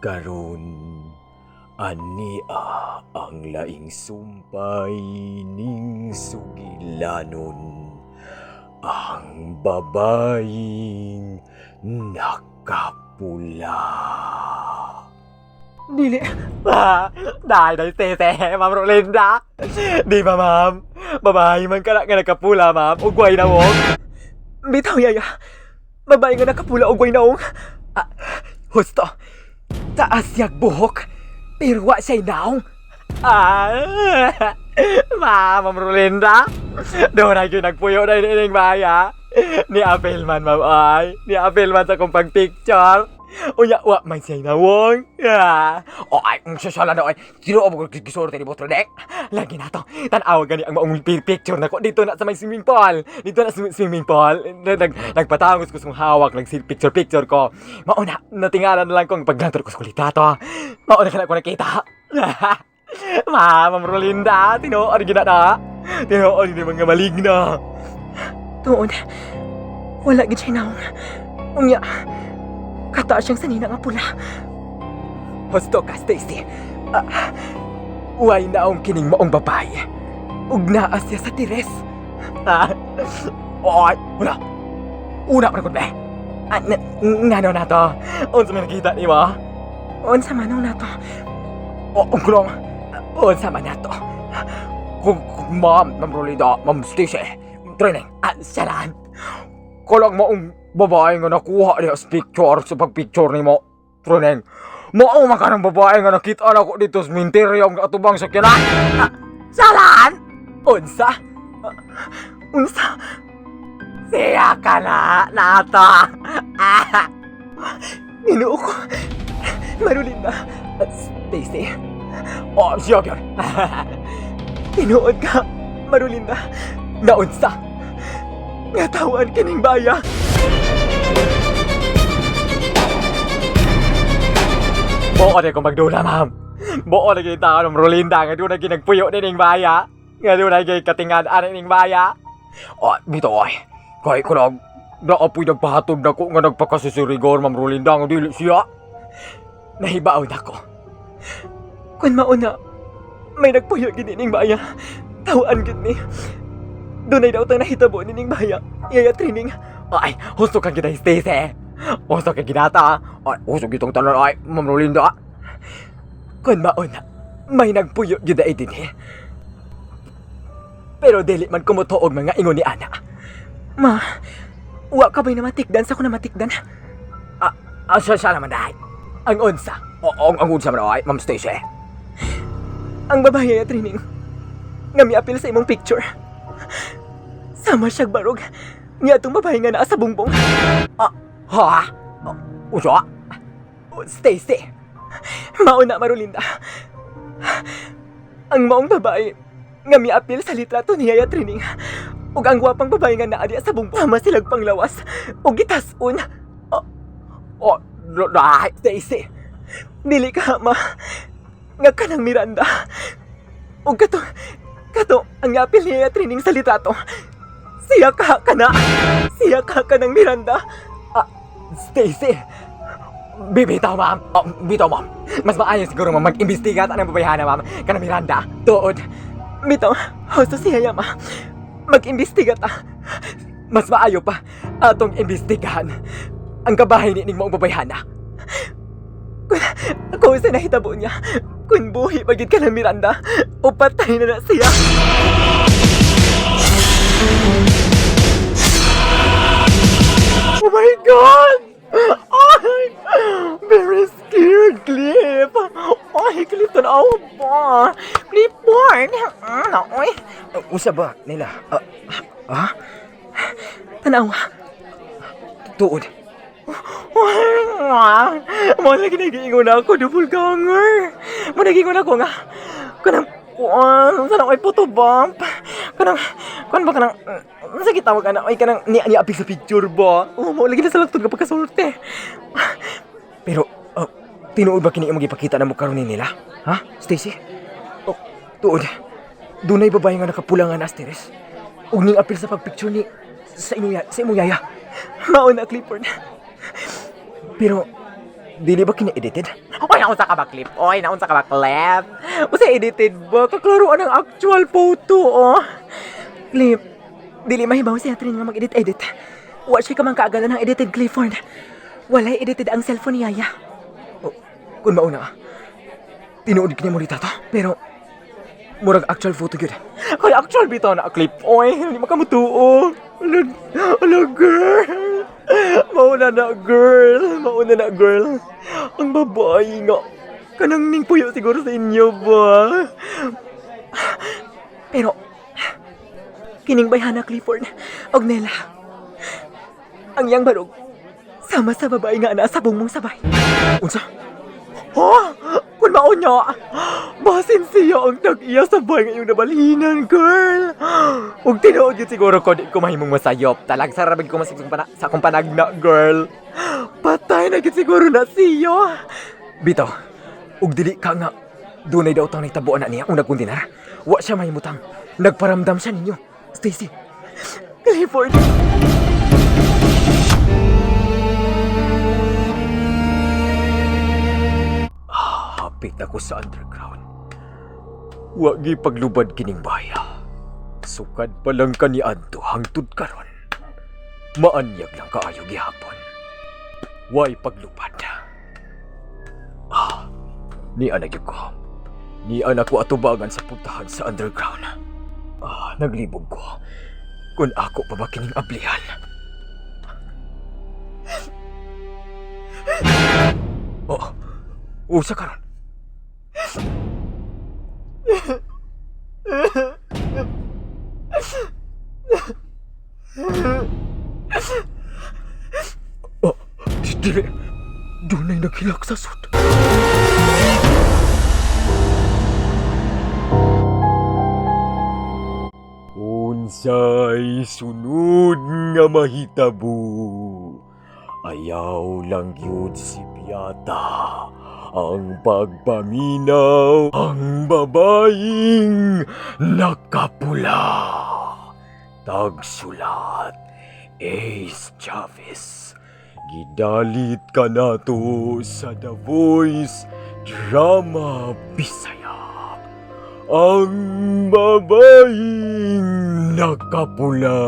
Karon ania ang laing sumpay ning sugilanon, ang babaeng nakapula. Dili. Ah, dahil dahil tete, Ma'am Rolinda. Di ba, ma'am? Babae man ka na nga nakapula, ma'am. Ugway na mo. Bitaw, yaya. Babae nga nakapula, ugway na. Ah, husto. Taas yag buhok. Pero wa siya'y naong. Ah, ma'am, Ma'am Rolinda. Doon ay nagpuyo na ining baya. Ni Apel man, ma'am, ay. Ni Apel man sa kong pag-picture. Unya, wa man siya'y nawong. Ah. Oh, ay, ang sasala na, ay. Sino ang mga gisorte ni Botro Dek? Lagi na to. Tanaw gani ang maong picture na ko. Dito na sa may swimming pool. Dito na sa swimming pool. Nagpatangos ko sa hawak. Nag picture picture ko. Mauna, natingalan na lang kong paglantor ko sa kulitato. Mauna ka na ko nakita. Ma, Ma'am Rolinda, tinuod gina na. Tinuod ni mga maligno. Tuon, wala gid siya naong. Unya, kataas siyang sanina nga pula. Husto ka, Stacy. Ah, way naong kining maong babae. Ug naa siya sa tires. Ah, oy, wala. Una pa na be. Ah, ngano na to? Unsa may nakita ni mo? Unsa man ang nato? Oh, ang kulong. Unsa man nato? Kung ma'am, Ma'am Rolinda, Ma'am Stacy, training, ah, salan. Kulang maong babae nga nakuha niya sa picture, sa pagpicture ni mo, training. Mao man ka ng babae nga nakita na ko dito sa minteryo ang atubang sa kina. Ah, salan! Unsa? Ah, Unsa? Siya ka na, nato. Ah, Ginoo ko. Marulinda. Stacy. Oh, siya gyud. Tinuod ka, Marulinda. Naunsa? Nga tawaan kining baya. Buo na kong magdula, ma'am. Buo na kita ng Rolinda nga doon na ginagpuyo ni ning baya. Nga doon na katingan ani ning baya. Oh, bito ay. Kay ko lang, naapoy nagpahatod na ko nga nagpakasisirigor, Ma'am Rolinda, nga dili siya. Nahibaw na ko. Kun mauna, may nagpuyo gid ning baya. Tawaan gid ni. Dunay daw tang nahitabo ni ning baya. Yaya training. Ay, husto kang kita, Stacy. Husto kang ginata. Ay, husto kitong tanan ay, Ma'am Rolinda. Kun mauna, may nagpuyo gid ay dinhi. Pero dili man kumutuog mga ingon ni ana. Ma, wa ka ba'y namatikdan sa ko namatikdan? Ah, ah, siya, siya naman dahil. Ang unsa, Oo, ang unsa man ay, Ma'am Stacy. Ang babae ya training. Nga miapil sa imong picture. Sama siyag barog. Nga atong babae nga naa sa bungbong. Ah, ha? Oh, unsa? Oh, Stacy. Mauna, Marulinda. Ang maong babae nga miapil sa litrato ni Yaya Trining ug ang gwapang babae nga naa diya sa bungbong. Sama silag panglawas ug gitasun. Oh, dahil. Stacy. Dili ka ma nga kanang Miranda. Ug kato kato ang miapil ni Yaya Trining sa litrato. Siya ka kana. Siya ka kanang Miranda. Ah, Stacy! Bibitaw, ma'am! Oh, bitaw, ma'am! Mas maayo siguro, ma'am, mag-imbestiga ta ng babayhana, ma'am. Kana Miranda. Tuod. Bitaw, husto siya ya ma. Mag-imbestiga ta. Mas maayo pa atong imbestigahan ang kabahay ni ning maong babayhana. Kung sa nahitabo niya, kung buhi pagid ka ng Miranda, o patay na na siya. Oh my God! Ay! Very scared, Cliff! Ay, Cliff, tanaw ba? Clifford! Ay. Usa ba nila? Ah, ah? Tanawa. Tuod. Mo lagi nagiingon ako, doppelganger. Mo nagiingon ako nga. Kanang kuan, sa nang ay photo bump. Kanang kuan ba kanang sa gitawag ana ay kanang ni ni apil sa picture ba. Oh, mo lagi na sa lagtod nga pagkasulti. Pero tinuod ba kini imong gipakita na mo karon ni nila? Ha? Stacy? Oh, tuod. Dunay babae nga nakapula nga na Asteris. Ug ning apil sa pagpicture ni sa imong sa imong yaya. Mauna, Clifford. Pero Dili ba kina edited? Oy, naunsa ka ba, Clip? Oy, naunsa ka ba, Clip? Usa edited ba? Kaklaroan ang actual photo, oh. Clip, dili mahibaw si Atrin nga mag-edit-edit. Wa siya kamang kaagalan ng edited, Clifford. Walay edited ang cellphone ni Yaya. Oh, kung mauna ka, tinuod kini mo rito to. Pero, murag actual photo gyud. Kay actual bitaw na clip. Oy, hindi makamutuo. Ala, ala girl. Mauna na girl. Mauna na girl. Ang babae nga. Kanang ning puyo siguro sa inyo ba? Pero, kining bayhana, Clifford, og Nela. Ang iyang barog, sama sa babae nga naa sa mong sabay. Unsa? Ha? Kung maunya, basin siya ang tag-iya sa bay ngayong nabalhinan, girl. Ug tinuod yun siguro ko, di ko mahimong masayop. Talag sa rabig ko masig sa akong panagna, girl. Patay na gyud siguro na siya. Bitaw, ug dili ka nga, dunay daw tang nahitabuan na niya ang nagkundinar. Wa siya mahimutang. Nagparamdam siya ninyo. Stacy. Clifford. Hapit ako sa underground. Wa gi paglubad kining baya. Sukad pa lang kaniadto hangtod karon. Maanyag lang kaayo gihapon. Way paglubad. Ah, ni ana gyud ko. Ni ana ko atubangan sa puntahan sa underground. Ah, naglibog ko. Kung ako pa ba kining ablihan. Oh, usa karon. Oh, dili. Dunay naghilak sa sud. Unsay sunod nga mahitabo? Ayaw lang gyud si Piata ang pagpaminaw ang babaeng nakapula. Tagsulat, Ace Chavez. Gidalit ka nato sa The Voice Drama Bisaya. Ang babaeng nakapula.